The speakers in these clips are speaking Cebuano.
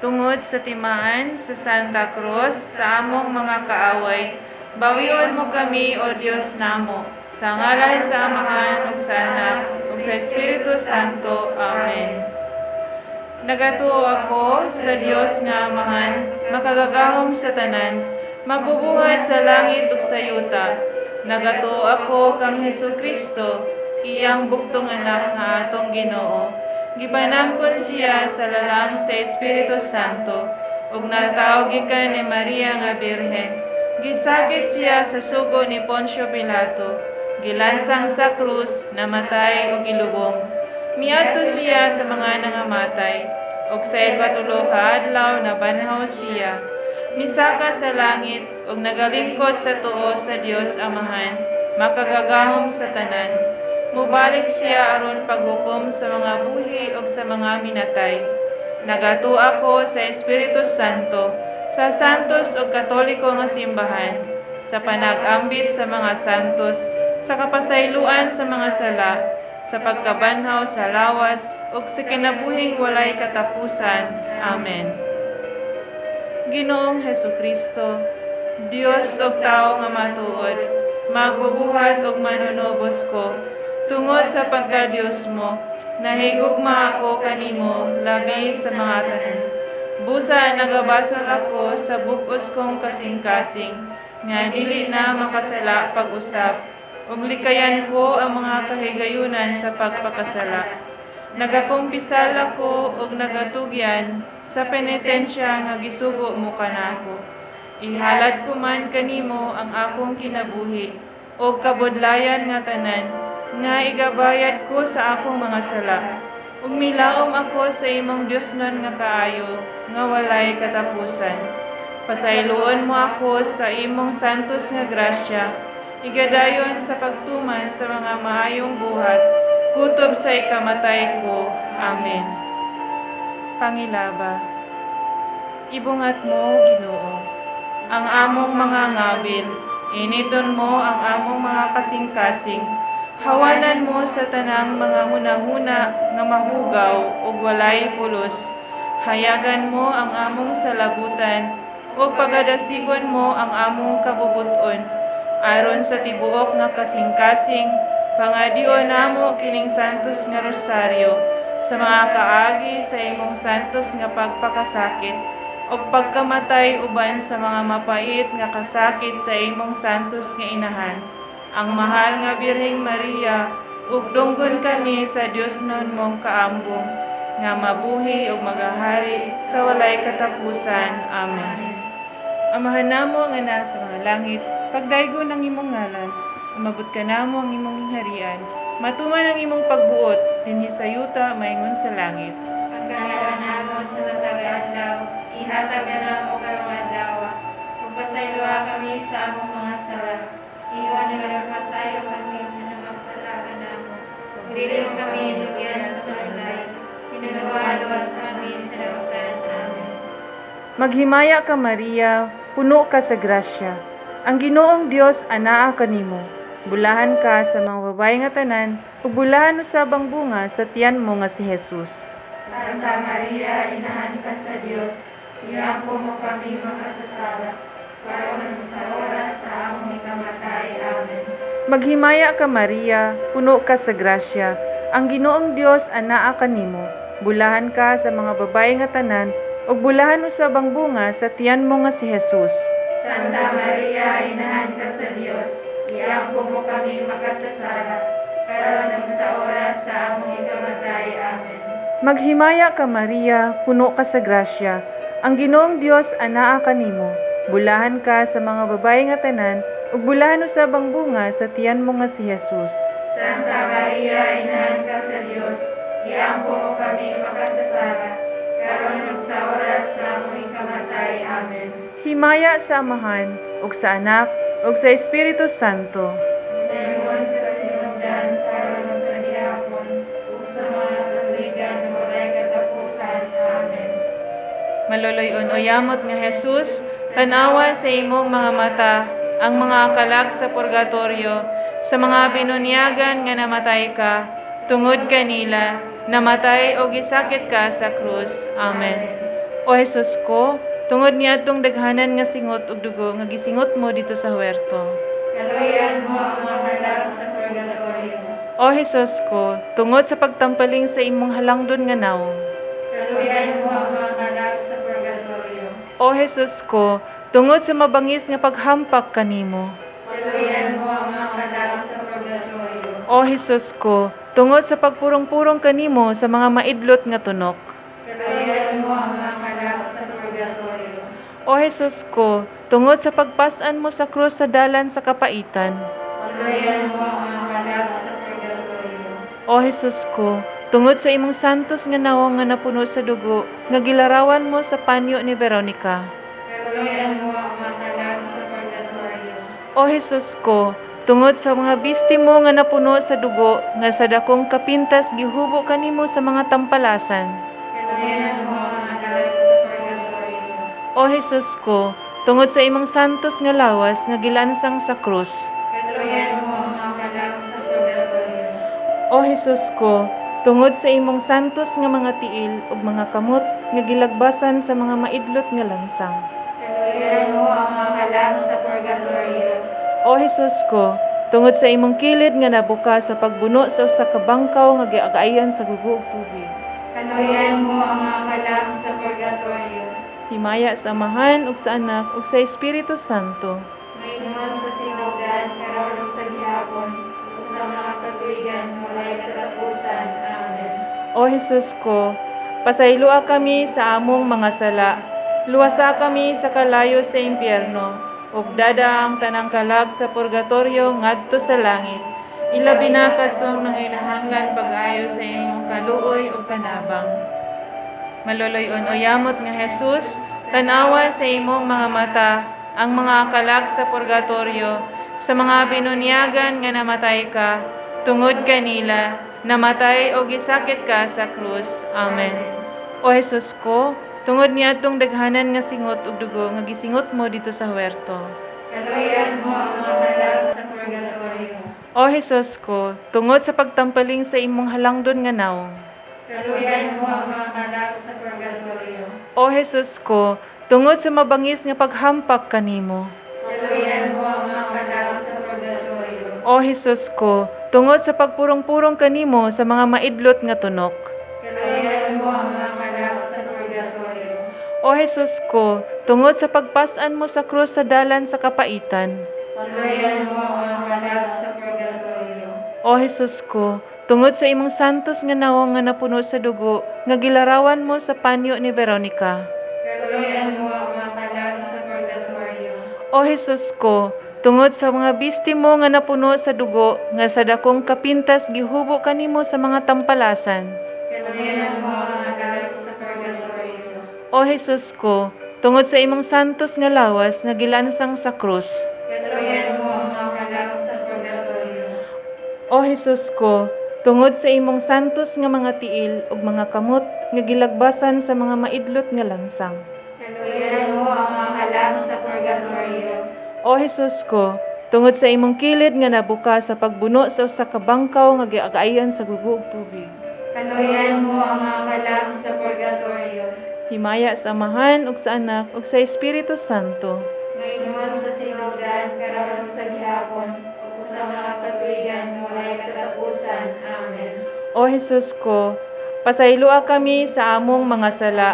Tungod sa timaan sa Santa Cruz sa among mga kaaway, bawion mo kami, O Dios namo, sa ngalan sa Amahan ug sa Anak ug sa Espiritu Santo. Amen. Nagatuo ako sa Dios nga Amahan, makagagahom sa tanan, magbubuhat sa langit ug sa yuta. Nagatuo ako kang Hesus Kristo, iyang bugtong Anak nga atong Ginoo. Gipanangkon siya sa lalang sa Espiritu Santo ug natawo gikan ni Maria nga Birhen. Gisakit siya sa sugo ni Poncio Pilato. Gilansang sa krus, namatay ug gilubong. Miadto siya sa mga nangamatay, ug sa ikatulo ka adlaw nabanhaw siya. Misaka sa langit ug nagalingkod sa tuo sa Dios Amahan, makagagahom sa tanan. Mubalik siya aron paghukom sa mga buhi ug sa mga minatay. Nagatuo ako sa Espiritu Santo, sa santos ug Katoliko nga simbahan, sa panag-ambit sa mga santos, sa kapasayloan sa mga sala, sa pagkabanhaw sa lawas, ug sa kinabuhing walay katapusan. Amen. Ginoong Hesus Kristo, Dios ug tawo nga matuod, magbubuhat ug manunubos ko, tungod sa pagka-Dios mo, nahigugma ako kanimo labi sa mga tanan. Busa nagabasol ako sa bug-os kong kasing-kasing, nga dili na makasala pag-usab, ug likayan ko ang mga kahigayunan sa pagpakasala. Nagakumpisal ako ug nagatugyan sa penitensya nga gisugo mo kanako. Ihalad ko man kanimo ang akong kinabuhi ug kabudlayan nga tanan nga igabayad ko sa akong mga sala. Ug milaom ako sa imong Diosnon nga kaayo nga walay katapusan. Pasayloon mo ako sa imong santos nga grasya, igadayon sa pagtuman sa mga maayong buhat, kutob sa ikamatay ko. Amen. Pangilaba. Ibungat mo, Ginoo, ang among mga ngabil, initon mo ang among mga kasing-kasing, hawanan mo sa tanang mga hunahuna nga mahugaw ug walay pulos. Hayagan mo ang among salabutan ug pagadasigon mo ang among kabubut-on. Aron sa tibuok nga kasing-kasing, pangadion namo kining santos nga rosaryo sa mga kaagi sa imong santos nga pagpakasakit ug pagkamatay uban sa mga mapait nga kasakit sa imong santos nga inahan, ang mahal nga Birheng Maria, ug dunggon kami sa Diosnon mong kaambong nga mabuhi ug magahari sa walay katapusan. Amen. Amahan namo nga naa sa mga langit, pagdaygon ang imong ngalan, umabot kanamo ang imong gingharian, matuman ang imong pagbuot dinhi sa yuta maingon sa langit. Pagkaon namo sa matag adlaw, ihatag namo karong adlaw. Ug pasayloa kami sa among mga sala. Ingon nga nagpasaylo kami sa nakasala kanamo. Ug dili mo kami tugyan sa panulay. Tinuloa luwas kami sa dautan. Amen. Maghimaya ka, Maria, puno ka sa grasya. Ang Ginoong Dios anaa kanimo. Bulahan ka sa mga babae nga tanan, ug bulahan usab ang bunga sa tiyan mo nga si Jesus. Santa Maria, Inahan ka sa Dios, iampo mo kami makasasala, karon sa oras sa among ikamatay. Amen. Maghimaya ka, Maria, puno ka sa grasya. Ang Ginoong Dios anaa kanimo. Bulahan ka sa mga babae nga tanan, ug bulahan usab ang bunga sa tiyan mo nga si Jesus. Santa Maria, Inahan ka sa Dios, iampo mo kami makasasala, karon sa oras sa among ikamatay. Amen. Maghimaya ka, Maria, puno ka sa grasya. Ang Ginoong Dios anaa kanimo. Bulahan ka sa mga babae nga tanan, ug bulahan usab ang bunga sa tiyan mo nga si Jesus. Santa Maria, Inahan ka sa Dios, iampo mo kami makasasala, karon sa oras sa among ikamatay. Amen. Himaya sa Amahan, ug sa Anak, ug sa Espiritu Santo. Ingon sa sinugdan, karon ug sa gihapon, ug sa mga katuigan walay katapusan. Amen. Maluluy-on o yamot nga Jesus, tanawa sa imong mga mata ang mga kalag sa purgatorio, sa mga binunyagan nga namatay ka, tungod kanila, namatay o gisakit ka sa krus. Amen. O Jesus ko, tungod niadtong daghanan nga singot ug dugo nga gisingot mo didto sa huerto. Kaluoyan mo ang mga kalag sa purgatorio. O Jesus ko, tungod sa pagtampaling sa imong halangdon nga nawong. Kaluoyan mo ang mga kalag sa purgatorio. O Jesus ko, tungod sa mabangis nga paghampak kanimo. Kaluoyan mo ang mga kalag sa purgatorio. O Jesus ko, tungod sa pagpurong-purong kanimo sa mga maidlot nga tunok. Kaluoyan mo ang mga kalag sa purgatorio. O Jesus ko, tungod sa pagpas-an mo sa krus sa dalan sa kapaitan. Kaluoyan mo ang mga kalag sa purgatorio. O Jesus ko, tungod sa imong santos nga nawong nga napuno sa dugo, nga gilarawan mo sa panyo ni Veronica. Kaluoyan mo ang mga kalag sa purgatorio. O Jesus ko, tungod sa mga bisti mo nga napuno sa dugo, nga sa dakong kapintas gihubo kanimo sa mga tampalasan. Kaluoyan mo ang mga kalag sa purgatorio. O Jesus ko, tungod sa imong santos nga lawas nga gilansang sa krus. Kaluoyan mo ang mga kalag sa purgatorio. O Jesus ko, tungod sa imong santos nga mga tiil ug mga kamot nga gilagbasan sa mga maidlot nga lansang. Kaluoyan mo ang mga kalag sa purgatorio. O Jesus ko, tungod sa imong kilid nga nabuka sa pagbuno sa usa ka bangkaw nga giagayan sa dugo ug tubig. Kaluoyan mo ang mga kalag sa purgatorio. Himaya sa Amahan ug sa Anak ug sa Espiritu Santo. Maingon sa sinugdan, karon ug sa gihapon, ug sa mga katuigan, walay katapusan. Amen. O Jesus ko, pasayloa kami sa among mga sala. Luwasa kami sa kalayo sa impyerno, ug dad-a ang tanang kalag sa purgatorio ngadto sa langit. Ilabi na kadtong nanginahanglan pag-ayo sa imong kaluoy ug panabang. Maloloy-on o yamot nga Jesus, tanawa sa imong mga mata ang mga kalag sa purgatorio, sa mga binunyagan nga namatay ka, tungod kanila, namatay o gisakit ka sa krus. Amen. O Jesus ko, tungod niadtong daghanan nga singot ug dugo nga gisingot mo didto sa huerto. Kaluoyan mo ang mga kalag sa purgatorio. O Jesus ko, tungod sa pagtampaling sa imong halangdon nga nawong. Kaluoyan mo ang mga kalag sa purgatorio. O Jesus ko, tungod sa mabangis nga paghampak kanimo. Kaluoyan mo ang mga kalag sa purgatorio. O Jesus ko, tungod sa pagpurong-purong kanimo sa mga maidlot nga tunok. Kaluoyan mo ang mga kalag sa purgatorio. O Jesus ko, tungod sa pagpas-an mo sa krus sa dalan sa kapaitan. Kaluoyan mo ang mga kalag sa purgatorio. O Jesus ko, tungod sa imong santos nga nawong nga napuno sa dugo, nga gilarawan mo sa panyo ni Veronica. Kaluoyan mo ang mga kalag sa purgatorio. O Jesus ko, tungod sa mga bisti mo nga napuno sa dugo, nga sa dakong kapintas gihubo kanimo sa mga tampalasan. Kaluoyan mo ang mga kalag sa purgatorio. O Jesus ko, tungod sa imong santos nga lawas nga gilansang sa krus. Kaluoyan mo ang mga kalag sa purgatorio. O Jesus ko, tungod sa imong santos nga mga tiil ug mga kamot nga gilagbasan sa mga maidlot nga lansang. Kaluoyan mo ang mga kalag sa purgatorio. O Jesus ko, tungod sa imong kilid nga nabuka sa pagbuno sa usa ka bangkaw nga giagayan sa dugo ug tubig. Kaluoyan mo ang mga kalag sa purgatorio. Himaya sa Amahan ug sa Anak ug sa Espiritu Santo. Maingon sa sinugdan, karon ug sa gihapon, ug sa mga katuigan, walay katapusan. Amen. O Jesus ko, pasayloa kami sa among mga sala.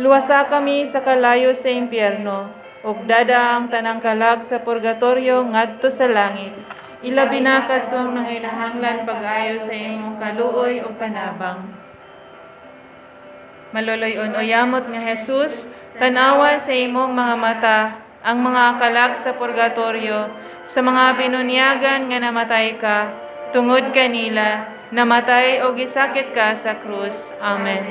Luwasa kami sa kalayo sa impyerno, ug dad-a ang tanang kalag sa purgatorio ngadto sa langit. Ilabi na kadtong nanginahanglan pag-ayo sa imong kaluoy ug panabang. Maloloy-on o yamot nga Jesus, tanawa sa imong mga mata ang mga kalag sa purgatorio, sa mga binunyagan nga namatay ka, tungod kanila, namatay o gisakit ka sa krus. Amen.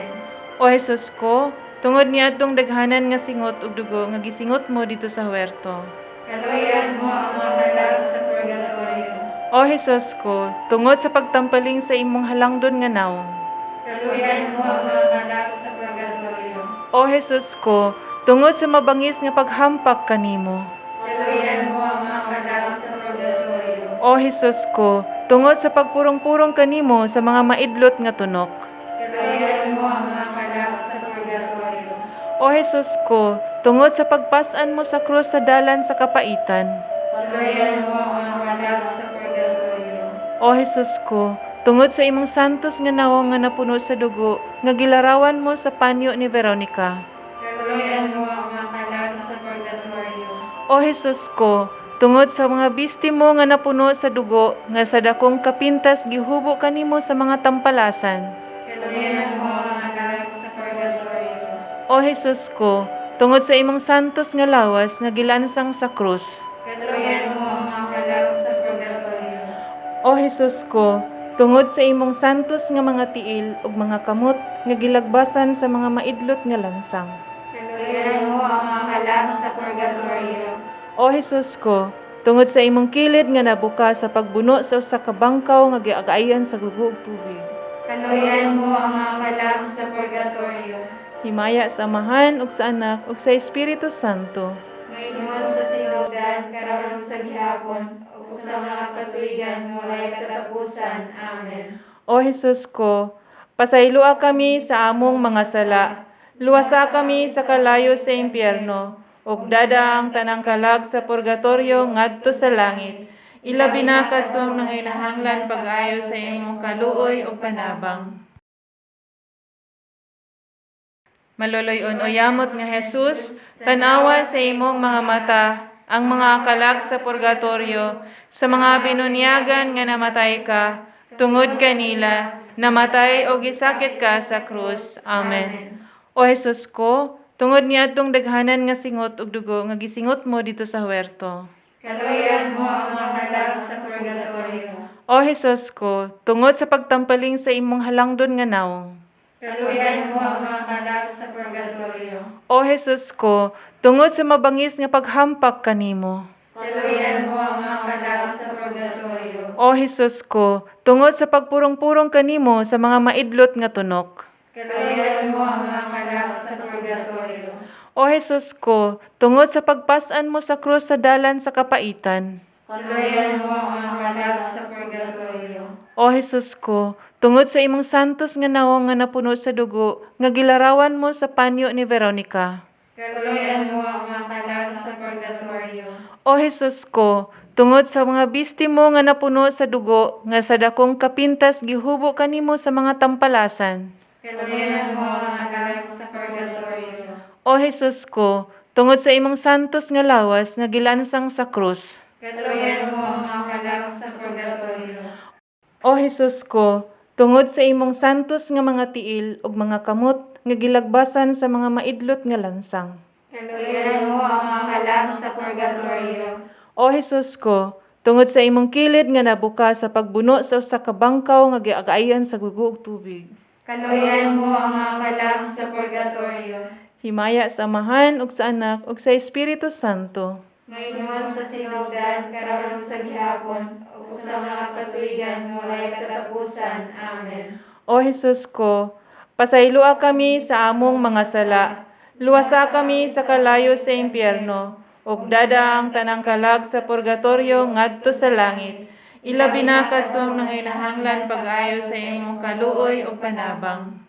O Jesus ko, tungod niadtong daghanan nga singot ug dugo nga gisingot mo didto sa huerto. Kaluoyan mo ang mga kalag sa purgatorio. O Jesus ko, tungod sa pagtampaling sa imong halangdon nga nawong. Kaluoyan mo ang mga kalag sa purgatorio. O Jesus ko, tungod sa mabangis nga paghampak kanimo. Kaluoyan mo ang mga kalag sa purgatorio. O Jesus ko, tungod sa pagpurong-purong kanimo sa mga maidlot nga tunok. Kaluoyan mo ang mga kalag sa purgatorio. O Jesus ko, tungod sa pagpas-an mo sa krus sa dalan sa kapaitan. Kaluoyan mo ang mga kalag sa purgatorio. O Jesus ko, tungod sa imong santos nga nawong nga napuno sa dugo, nga gilarawan mo sa panyo ni Veronica. Kaluoyan mo ang mga kalag sa purgatorio. O Jesus ko, tungod sa mga bisti mo nga napuno sa dugo, nga sa dakong kapintas gihubo kanimo sa mga tampalasan. Kaluoyan mo ang mga kalag sa purgatorio. O Jesus ko, tungod sa imong santos nga lawas nga gilansang sa krus. Kaluoyan mo ang mga kalag sa purgatorio. O Jesus ko, tungod sa imong santos nga mga tiil ug mga kamot nga gilagbasan sa mga maidlot nga lansang. Kaluoyan mo ang mga kalag sa purgatorio. O Jesus ko, tungod sa imong kilid nga nabuka sa pagbuno sa usa ka bangkaw nga giagayan sa dugo ug tubig. Kaluoyan mo ang mga kalag sa purgatorio. Himaya sa Amahan ug sa Anak ug sa Espiritu Santo. Maingon sa sinugdan, karon sa gihapon, ug sa mga katuigan nga walay katapusan. Amen. O Jesus ko, pasayloa kami sa among mga sala. Luwasa kami sa kalayo sa impyerno, ug dada ang tanang kalag sa purgatorio ngadto sa langit. Ilabi na kadtong nanginahanglan pag-ayo sa imong kaluoy ug panabang. Maloloy-on o yamot nga Jesus, tanawa sa imong mga mata ang mga kalag sa purgatorio, sa mga binunyagan nga namatay ka, tungod kanila, namatay o gisakit ka sa krus. Amen. O Jesus ko, tungod niadtong daghanan nga singot ug dugo nga gisingot mo dito sa huerto. Kaluoyan mo ang mga kalag sa purgatorio. O Jesus ko, tungod sa pagtampaling sa imong halangdon nga nawong. Kaluoyan mo ang mga kalag sa purgatorio. O Jesus ko, tungod sa mabangis nga paghampak kanimo. Kaluoyan mo ang mga kalag sa purgatorio. O Jesus ko, tungod sa pagpurong-purong kanimo sa mga maidlot nga tunok. Kaluoyan mo ang mga kalag sa purgatorio. O Jesus ko, tungod sa pagpas-an mo sa krus sa dalan sa kapaitan. Kaluoyan mo ang mga kalag sa purgatorio. O Jesus ko, tungod sa imong santos nga nawong nga napuno sa dugo, nga gilarawan mo sa panyo ni Veronica. Kaluoyan mo ang mga kalag sa purgatorio. O Jesus ko, tungod sa mga bisti mo nga napuno sa dugo, nga sa dakong kapintas gihubo kanimo sa mga tampalasan. Kaluoyan mo ang mga kalag sa purgatorio. O Jesus ko, tungod sa imong santos nga lawas nga gilansang sa krus. Kaluoyan mo ang mga kalag sa purgatorio. O Jesus ko, tungod sa imong santos nga mga tiil ug mga kamot nga gilagbasan sa mga maidlot nga lansang. Kaluoyan mo ang mga kalag sa purgatorio. O Jesus ko, tungod sa imong kilid nga nabuka sa pagbuno sa usa ka bangkaw nga giagayan sa dugo ug tubig. Kaluoyan mo ang mga kalag sa purgatorio. Himaya sa Amahan ug sa Anak ug sa Espiritu Santo. Maingon sa sinugdan, karon sa gihapon, ug sa mga katuigan nga walay katapusan. Amen. O Jesus ko, pasayloa kami sa among mga sala. Luwasa kami sa kalayo sa impyerno, ug dada ang tanang kalag sa purgatorio ngadto sa langit. Ilabi na kadtong nanginahanglan pag-ayo sa imong kaluoy ug panabang.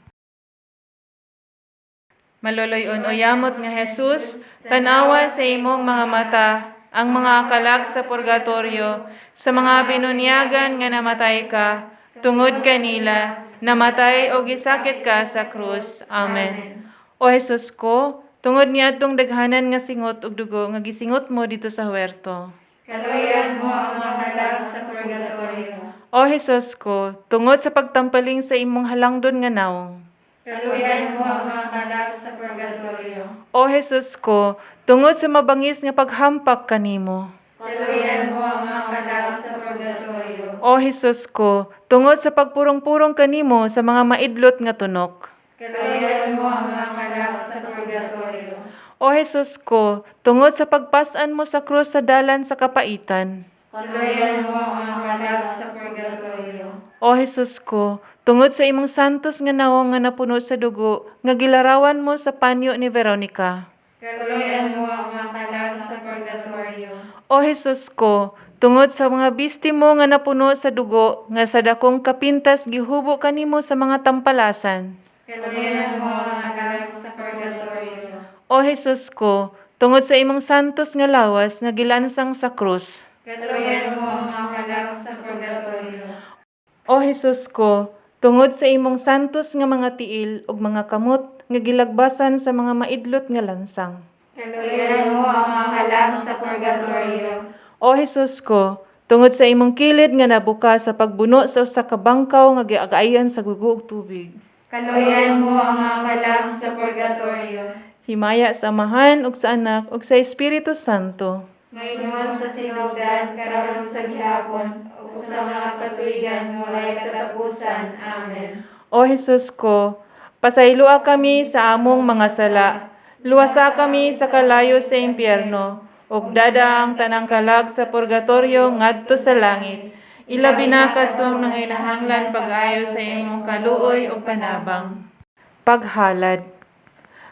Maloloy-on o yamot nga Jesus, tanawa sa imong mga mata ang mga kalag sa purgatorio, sa mga binunyagan nga namatay ka, tungod kanila, namatay o gisakit ka sa krus. Amen. O Jesus ko, tungod niadtong daghanan nga singot ug dugo nga gisingot mo dito sa huerto. Kaluoyan mo ang mga kalag sa purgatorio. O Jesus ko, tungod sa pagtampaling sa imong halangdon nga nawong. Kaluoyan mo ang mga kalag sa purgatorio. O Jesus ko, tungod sa mabangis nga paghampak kanimo. Kaluoyan mo ang mga kalag sa purgatorio. O Jesus ko, tungod sa pagpurong-purong kanimo sa mga maidlot nga tunok. Kaluoyan mo ang mga kalag sa purgatorio. O Jesus ko, tungod sa pagpas-an mo sa krus sa dalan sa kapaitan. Kaluoyan mo ang mga kalag sa purgatorio. O Jesus ko, tungod sa imong santos nga nawong nga napuno sa dugo, nga gilarawan mo sa panyo ni Veronica. Kaluoyan mo ang mga kalag sa purgatorio. O Jesus ko, tungod sa mga bisti mo nga napuno sa dugo, nga sa dakong kapintas gihubo kanimo sa mga tampalasan. Kaluoyan mo ang mga kalag sa purgatorio. O Jesus ko, tungod sa imong santos nga lawas nga gilansang sa krus. Kaluoyan mo ang mga kalag sa purgatorio. O Jesus ko, tungod sa imong santos nga mga tiil ug mga kamot nga gilagbasan sa mga maidlot nga lansang. Kaluoyan mo ang mga kalag sa purgatorio. O Jesus ko, tungod sa imong kilid nga nabuka sa pagbuno sa usa ka bangkaw nga giagayan sa gugo ug tubig. Kaluoyan mo ang mga kalag sa purgatorio. Himaya sa Amahan ug sa Anak ug sa Espiritu Santo. Maingon sa sinugdan, karon sa gihapon, ug sa mga katuigan nga walay katapusan. Amen. O Jesus ko, pasayloa kami sa among mga sala. Luwasa kami sa kalayo sa impyerno, ug dada ang tanang kalag sa purgatorio ngadto sa langit. Ilabi na kadtong nanginahanglan pag-ayo sa imong kaluoy ug panabang. Paghalad.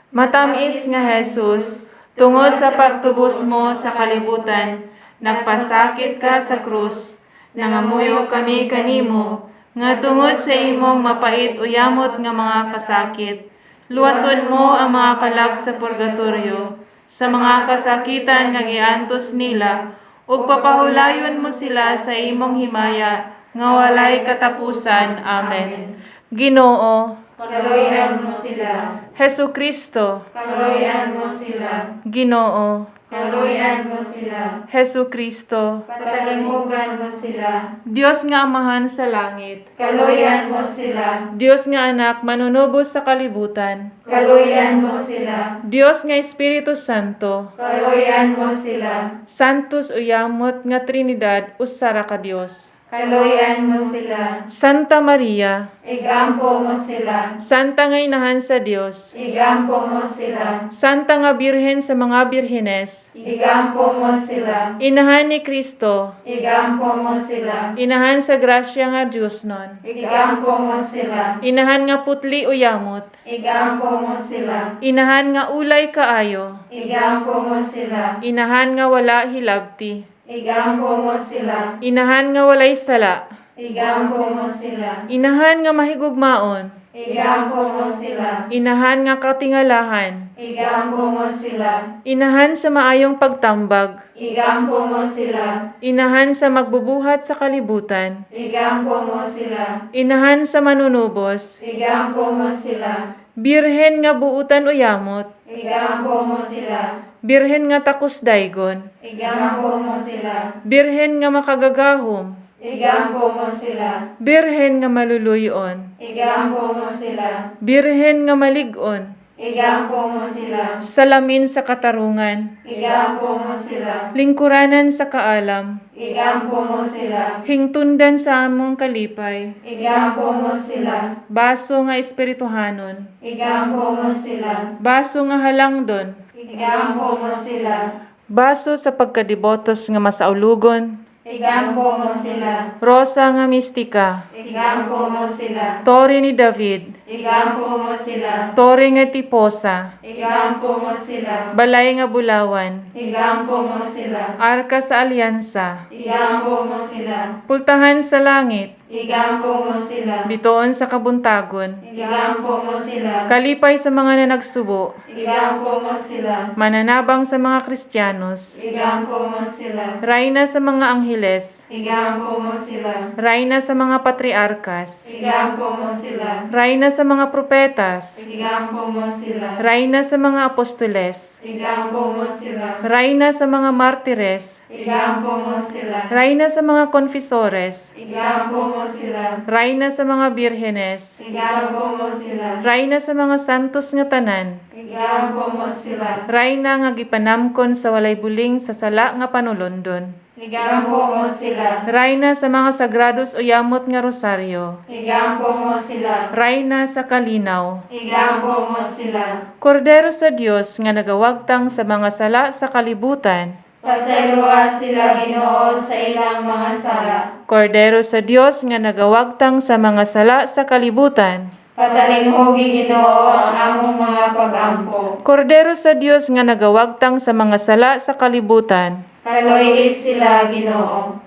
Matamis nga Jesus, tungod sa pagtubos mo sa kalibutan, nagpasakit ka sa krus. Nangamuyo kami kanimo, nga tungod sa imong mapait o yamot nga mga kasakit, luwason mo ang mga kalag sa purgatorio, sa mga kasakitan nga giantos nila, ug papahulayon mo sila sa imong himaya, nga walay katapusan. Amen. Ginoo, Kaluoyan mo sila. Hesu Kristo, Kaluoyan mo sila. Ginoo, Kaluoyan mo sila. Hesu Kristo, Patalimugan mo sila. Dios nga Amahan sa langit, Kaluoyan mo sila. Dios nga Anak manunubos sa kalibutan, Kaluoyan mo sila. Dios nga Espiritu Santo, Kaluoyan mo sila. Santos uyamot nga Trinidad usa ra ka Dios. Kaluoyan mo sila. Santa Maria, Igampo mo sila. Santa nga Inahan sa Dios, Igampo mo sila. Santa nga Birhen sa mga birhenes, Igampo mo sila. Inahan ni Kristo, Igampo mo sila. Inahan sa grasya nga Dios nun, Igampo mo sila. Inahan nga putli uyamot, Igampo mo sila. Inahan nga ulay kaayo, Igampo mo sila. Inahan nga wala hilabti, Igampo mo sila. Inahan nga walay sala, Igampo mo sila. Inahan nga mahigugmaon, Igampo mo sila. Inahan nga katingalahan, Igampo mo sila. Inahan sa maayong pagtambag, Igampo mo sila. Inahan sa magbubuhat sa kalibutan, Igampo mo sila. Inahan sa manunubos, Igampo mo sila. Birhen nga buutan o yamot, Igampo mo sila. Birhen nga takos daygon, Igampo mo sila. Birhen nga makagagahom, Igampo mo sila. Birhen nga maluluyon, Igampo mo sila. Birhen nga malig-on, Igampo mo sila. Salamin sa katarungan, Igampo mo sila. Lingkuranan sa kaalam, Igampo mo sila. Hingtundan sa among kalipay, Igampo mo sila. Baso nga espirituhanon, Igampo mo sila. Baso nga halangdon, Igampo mo sila. Baso sa pagkadibotos nga masaulugon, Igampo mo sila. Rosa nga mistika, Igampo mo sila. Tore ni David, Igampo mo sila. Tore nga tiposa, Igampo mo sila. Balay nga bulawan, Igampo mo sila. Arka sa alyansa, Igampo mo sila. Pultahan sa langit, Igampo mo sila. Bitoon sa kabuntagon, Igampo mo sila. Kalipay sa mga nanagsubo, Igampo mo sila. Mananabang sa mga Kristiyanos, Igampo mo sila. Rayna sa mga angheles, Igampo mo sila. Rayna sa mga patriarkas, Igampo mo sila. Rayna sa mga propetas, Igampo mo sila. Rayna sa mga apostoles, Igampo mo sila. Rayna sa mga martires, Igampo mo sila. Rayna sa mga konfesores, Igampo mo sila. Rayna sa mga birhenes, Igampo mo sila. Rayna sa mga santos nga tanan, Igampo mo sila. Rayna nga gipanamkon sa walay buling sa sala nga panulondon. Igampo mo sila. Rayna sa mga sagrados o yamot nga rosaryo. Igampo mo sila. Rayna sa kalinaw. Igampo mo sila. Kordero sa Dios nga nagawagtang sa mga sala sa kalibutan. Pasayloa sila, Ginoo, sa ilang mga sala. Kordero sa Dios nga nagawagtang sa mga sala sa kalibutan. Patalinghugi, Ginoo, ang among mga pagampo. Kordero sa Dios nga nagawagtang sa mga sala sa kalibutan. Kaluoyi sila, Ginoo.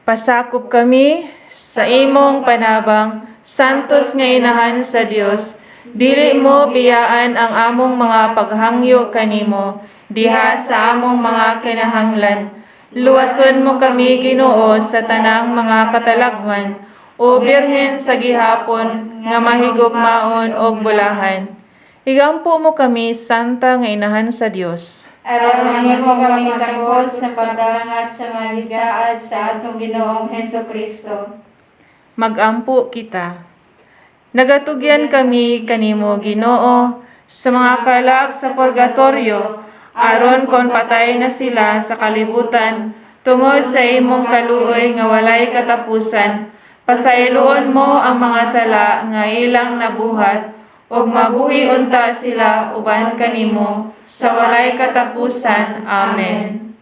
Pasakop kami sa imong panabang, santos nga inahan sa Dios. Dili mo biyaan ang among mga paghangyo kanimo diha sa among mga kinahanglan. Luwason mo kami, Ginoo, sa tanang mga katalagman. O Birhen sa gihapon nga mahigugmaon og bulahan. Igampo mo kami, Santa nga Inahan sa Dios. Aron mahimo kami takos sa pagdangat sa mga gisaad sa atong Ginoong Heso Kristo. Magampo kita. Nagatugyan kami kanimo, Ginoo, sa mga kalag sa purgatorio, aron kon patay na sila sa kalibutan tungod sa imong kaluoy nga walay katapusan, pasayloon mo ang mga sala nga ilang nabuhat ug mabuhi unta sila uban kanimo sa walay katapusan. Amen.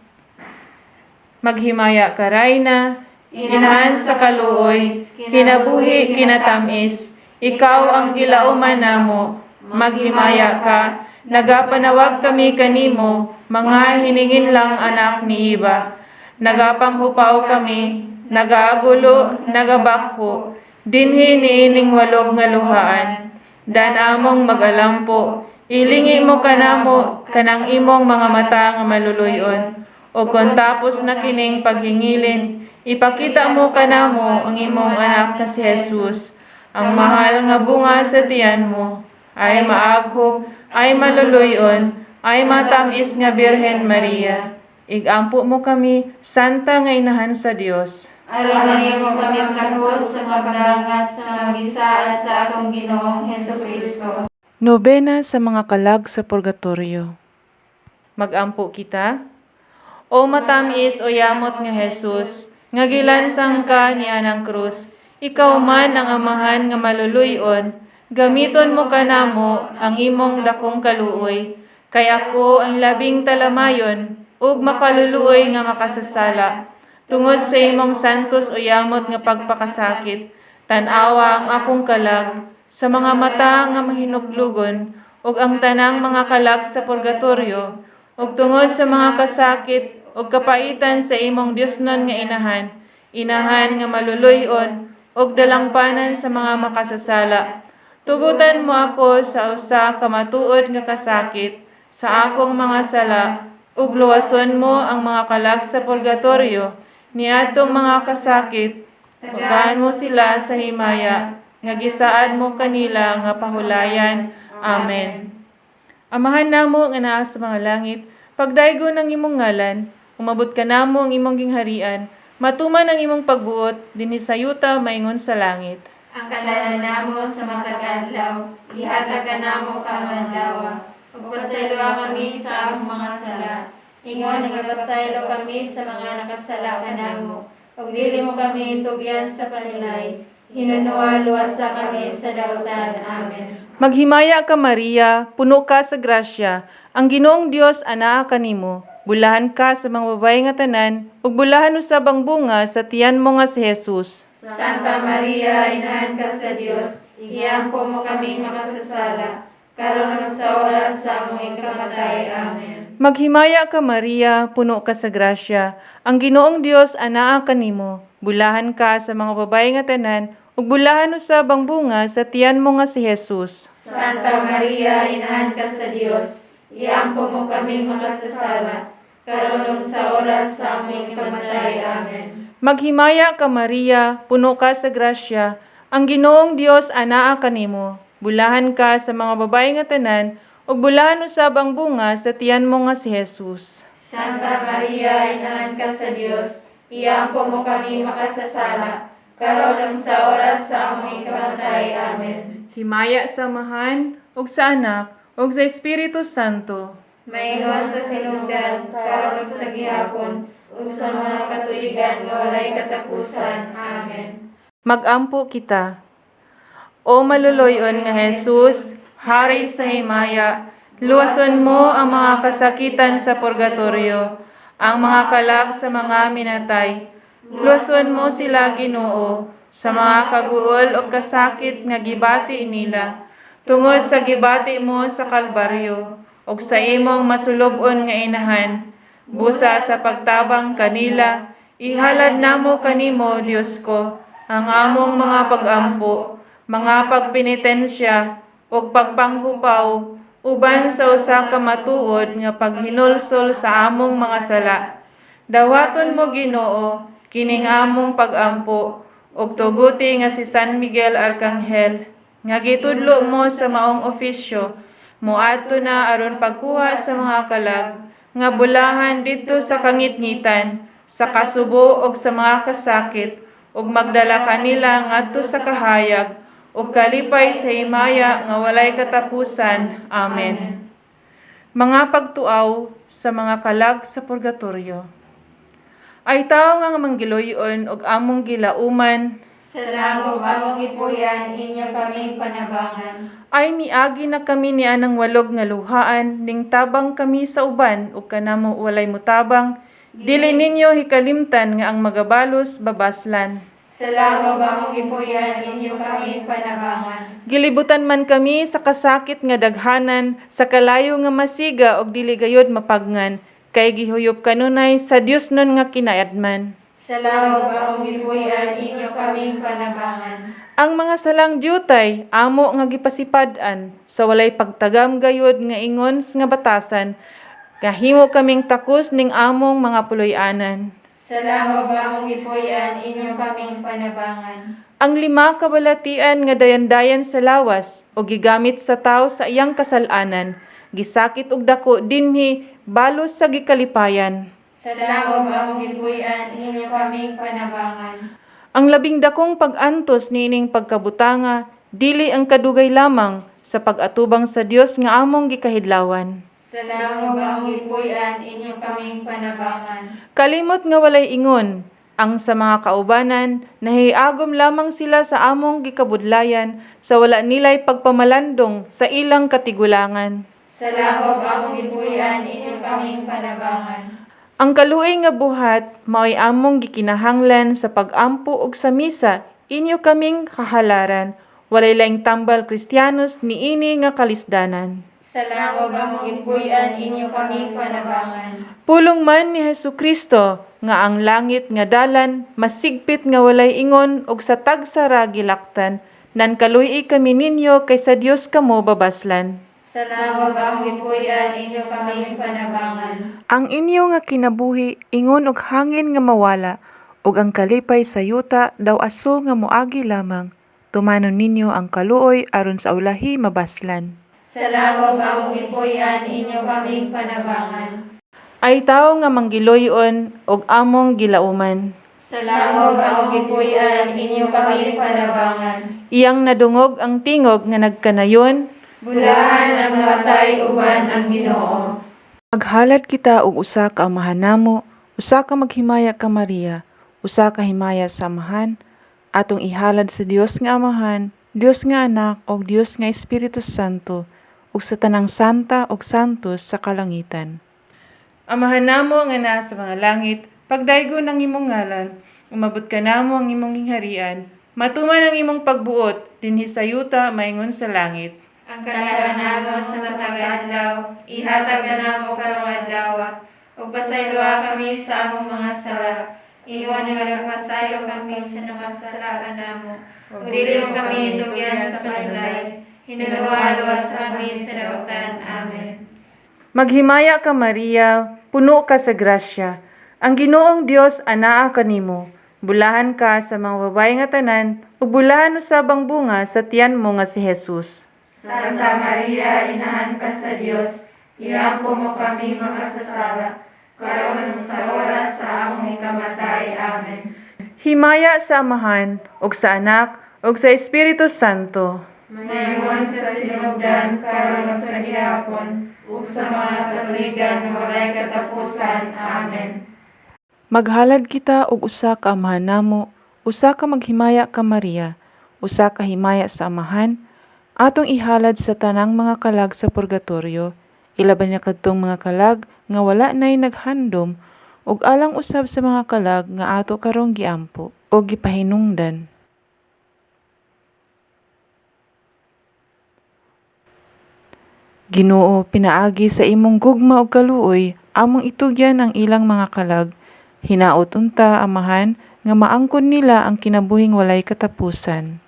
Maghimaya ka, Rayna, Inahan sa kaluoy, kinabuhi kinatamis, ikaw ang gilauman namo. Maghimaya ka, nagapanawag kami kanimo, mga hiningin lang anak ni Iba. Nagapanghupaw kami, nagaagulo, nagabakho, dinhi niining walog nga luhaan. Dan among magalampo, ilingi mo kanamo kanang imong mga mata nga maluluyon. O kon tapos na kining paghingilin, ipakita mo kanamo ang imong anak na si Jesus, ang mahal nga bunga sa tiyan mo, ay maaghop, ay maluluyon, ay matamis nga Birhen Maria. Igampo mo kami, Santa nga Inahan sa Dios. Aron mahimo kami takos sa pagdangat sa mga gisaad sa atong Ginoong Heso Kristo. Nobena sa mga kalag sa purgatorio. Magampo kita. O matamis o yamot nga Jesus, nga gilansang ka ni anang krus, ikaw man ang Amahan nga maluluyon, gamiton mo kanamo ang imong dakong kaluoy, kay ako ang labing talamayon ug makaluluoy nga makasasala. Tungod sa imong santos o yamot nga pagpakasakit, tan-awa ang akong kalag sa mga mata nga mahinuglugon ug ang tanang mga kalag sa purgatorio, ug tungod sa mga kasakit ug kapaitan sa imong Diosnon nga Inahan, Inahan nga maluluy-on ug dalangpanan sa mga makasasala. Tugutan mo ako sa usa ka matuod nga kasakit sa akong mga sala ug luwason mo ang mga kalag sa purgatorio niadtong mga kasakit. Tagaan mo sila sa himaya nga gisaad mo kanila nga pahulayan. Amen. Amahan namo nga naa sa mga langit, pagdaygon ang imong ngalan, umabot kanamo ang imong gingharian, matuman ang imong pagbuot dinhi sa yuta maingon sa langit. Ang kalanan namo sa matag adlaw, ihatag kanamo karong adlaw. Ug pasayloa kami sa among mga sala. Ingon nga nagapasaylo kami sa mga nakasala kanamo. Ug dili mo kami tugyan sa panulay. Hinunoa luwasa kami sa dautan. Amen. Maghimaya ka, Maria, puno ka sa grasya. Ang Ginoong Dios anaa kanimo. Bulahan ka sa mga babaye nga tanan, ug bulahan usab ang bunga sa tiyan mo nga si Jesus. Santa Maria, Inahan ka sa Dios, iampo mo kaming makasasala, karon ug sa oras sa among ikamatay. Amen. Maghimaya ka, Maria, puno ka sa grasya. Ang Ginoong Dios anaa kanimo. Bulahan ka sa mga babaye nga tanan, ug bulahan usab ang bunga sa tiyan mo nga si Jesus. Santa Maria, Inahan ka sa Dios, iampo mo kaming makasasala, karon ug sa oras sa among ikamatay. Amen. Maghimaya ka, Maria, puno ka sa grasya. Ang Ginoong Dios anaa kanimo. Bulahan ka sa mga babaye nga tanan, ug bulahan usab ang bunga sa tiyan mo nga si Jesus. Santa Maria, Inahan ka sa Dios, iampo mo kaming makasasala, karon ug sa oras sa among ikamatay. Amen. Himaya sa Amahan, ug sa Anak, ug sa Espiritu Santo. Maingon sa sinugdan, karon ug sa gihapon, ug sa mga katuigan nga walay katapusan. Amen. Magampo kita. O maluluyon nga Jesus, Hari sa himaya, luwason mo ang mga kasakitan sa purgatorio, ang mga kalag sa mga minatay. Luwason mo sila, Ginoo, sa mga kaguol o kasakit nga gibati nila, tungod sa gibati mo sa Kalbaryo, ug sa imong masulub-on nga inahan. Busa sa pagtabang kanila, ihalad namo kanimo, Dios ko, ang among mga pagampo, mga pagpenitensya, ug pagpanghupaw uban sa usa ka matuod nga paghinulsol sa among mga sala. Dawaton mo, Ginoo, kining among pagampo ug tuguti nga si San Miguel Arkanghel nga gitudlo mo sa maong ofisyo moadto na aron pagkuha sa mga kalag nga bulahan didto sa kangitngitan, sa kasubo ug sa mga kasakit, ug magdala kanila ngadto sa kahayag ug kalipay sa himaya nga walay katapusan. Amen. Mga pagtuaw sa mga kalag sa purgatorio. Ay tawo nga manggiloy-on ug among gilauman, Sa langob among gipuy-an, inyo kaming panabangan. Ay miagi na kami ni anang walog nga luhaan, ning tabang kami sa uban ug kanamo walay mutabang, dili ninyo hikalimtan nga ang magabalos babaslan. Sa langob among gipuy-an, inyo kaming panabangan. Gilibutan man kami sa kasakit nga daghanan, sa kalayo nga masiga og dili gayod mapagngan, kay gihuyop kanunay sa Dios nun nga kinaadman. Sa langob among gipuy-an, inyo kaming panabangan. Ang mga salang dyutay amo nga gipasipad-an sa walay pagtagam gayod nga ingon nga batasan, kahimo kaming takos ning among mga puloy-anan. Sa langob among gipuy-an, inyo kaming panabangan. Ang lima ka balatian nga dayandayan sa lawas o gigamit sa tawo sa iyang kasal-anan, gisakit og dako dinhi balos sa gikalipayan. Sa langob among gipuy-an, inyo kaming panabangan. Ang labing dakong pag-antos niining pagkabutanga dili ang kadugay lamang sa pag-atubang sa Dios nga among gikahidlawan. Sa langob among gipuy-an, inyo kaming panabangan. Kalimot nga walay ingon ang sa mga kaubanan, nahiagom lamang sila sa among gikabudlayan sa wala nilay pagpamalandong sa ilang katigulangan. Sa langob among gipuy-an, inyo kaming panabangan. Ang kaluoy nga buhat mao'y among gikinahanglan sa pag-ampo og sa misa, inyo kaming kahalaran. Walay laing tambal Kristiyanos niini nga kalisdanan. Sa langob among gipuy-an, inyo kaming panabangan. Pulong man ni Hesus Kristo nga ang langit nga dalan masigpit nga walay ingon og sa tagsara gilaktan, nan kaluy kami ninyo kay sa Dios kamo babaslan. Sa langob among gipuy-an, inyo kaming panabangan. Ang inyo nga kinabuhi ingon og hangin nga mawala, ug ang kalipay sa yuta daw aso nga moagi lamang. Tumanon ninyo ang kaluoy aron sa ulahi mabaslan. Sa langob among gipuy-an, inyo kaming panabangan. Ay tawo nga manggiloy-on og among gilauman. Sa langob among gipuy-an, inyo kaming panabangan. Iyang nadungog ang tingog nga nagkanayon. Bulahan ang matay uban ang Ginoo. Maghalad kita og usa ka Amahan namo, usa ka maghimaya ka Maria, usa ka himaya sa Amahan, atong ihalad sa Dios nga Amahan, Dios nga Anak ug Dios nga Espiritu Santo, ug sa tanang santa ug santos sa kalangitan. Amahan namo nga naa sa mga langit, pagdaygon ang imong ngalan, umabot kanamo ang imong gingharian, matuman ang imong pagbuot dinhi sa yuta maingon sa langit. Ang kaliwa namo sa matag adlaw, ihatag namo karong adlaw, ug pasayloa kami sa among mga sala. Ingon nga nagpasaylo kami sa nakasala kanamo. Ug dili mo kami itugyan sa panulay. Hinuluha luwas kami sa dautan. Amen. Maghimaya ka, Maria, puno ka sa grasya. Ang Ginoong Dios anaa kanimo. Bulahan ka sa mga babae nga tanan, ug bulahan usab ang bunga sa tiyan mo nga si Jesus. Santa Maria, inahan ka sa Dios, iampo mo kami makasasala, karon sa oras sa among ikamatay. Amen. Himaya sa Amahan, ug sa Anak, ug sa Espiritu Santo. Maingon sa sinugdan, karon ug sa gihapon, ug sa mga katuigan walay katapusan. Amen. Maghalad kita og usa ka Amahan namo, usa ka maghimaya ka Maria, usa ka himaya sa Amahan, atong ihalad sa tanang mga kalag sa purgatorio, ilabi na kadtong mga kalag nga wala nay naghandom, ug alang usab sa mga kalag nga ato karong giampo o gipahinungdan. Ginoo, pinaagi sa imong gugma ug kaluoy, among itugyan ang ilang mga kalag. Hinaot unta, Amahan, nga maangkon nila ang kinabuhing walay katapusan.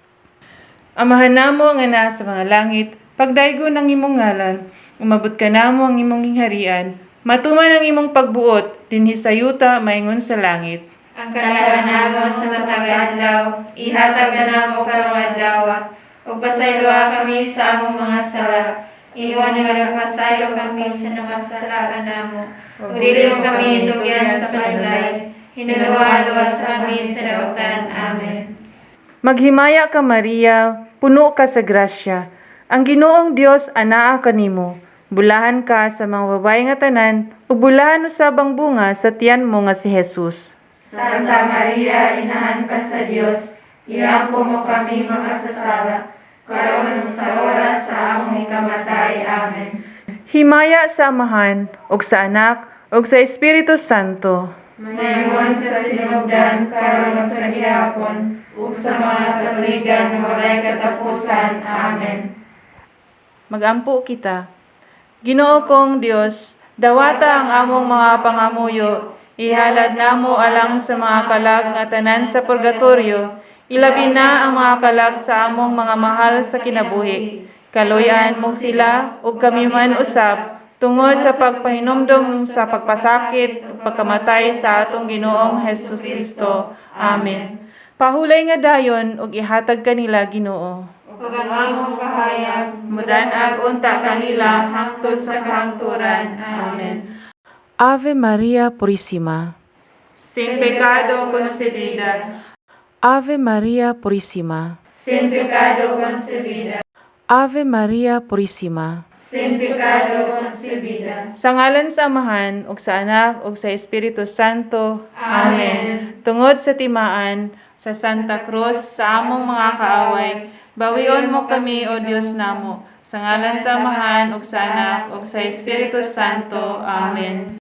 Amahan namo nga naa sa mga langit, Pagdaygon ang imong ngalan, umabot kanamo ang imong gingharian, matuman ang imong pagbuot dinhi sa yuta maingon sa langit. Ang kalaban namo sa matag adlaw, ihatag kanamo karong adlaw. Ug pasayloa kami sa among mga sala. Ingon nga nagpasaylo kami sa nakasala kanamo. Ug dili mo kami itugyan sa panulay. Hinuluha luwas kami sa dautan. Amen. Maghimaya ka, Maria, puno ka sa grasya. Ang Ginoong Dios anaa kanimo. Bulahan ka sa mga babae nga tanan, ug bulahan usab ang bunga sa tiyan mo nga si Jesus. Santa Maria, inahan ka sa Dios, iampo mo kami makasasala, karon ug sa oras sa among ikamatay. Amen. Himaya sa Amahan, ug sa Anak, ug sa Espiritu Santo. Maingon sa sinugdan, karon ug sa gihapon, ug sa mga katuigan walay katapusan. Amen. Magampo kita. Ginoo kong Dios, dawata ang among mga pangamuyo, ihalad namo alang sa mga kalag nga tanan sa purgatorio, ilabi na ang mga kalag sa among mga mahal sa kinabuhi. Kaluyan mo sila ug kami man usab tungod sa pagpahinumdom sa pagpasakit ug pagkamatay sa atong Ginoong Hesus Kristo. Amen. Pahulay nga dayon ug ihatag kanila, Ginoo. Ug ang imong kahayag, Mudan-ag unta kanila hangtod sa kahangturan. Amen. Ave Maria Purisima. Sin pecado concebida. Ave Maria Purisima. Sin pecado concebida. Ave Maria Purisima. Sin pecado concebida. Sa ngalan sa Amahan, ug sa Anak, ug sa Espiritu Santo. Amen. Tungod sa timaan, sa Santa Cruz, sa among mga kaaway, bawion mo kami, O Dios namo. Sa ngalan sa Amahan, ug sa Anak, ug sa Espiritu Santo. Amen.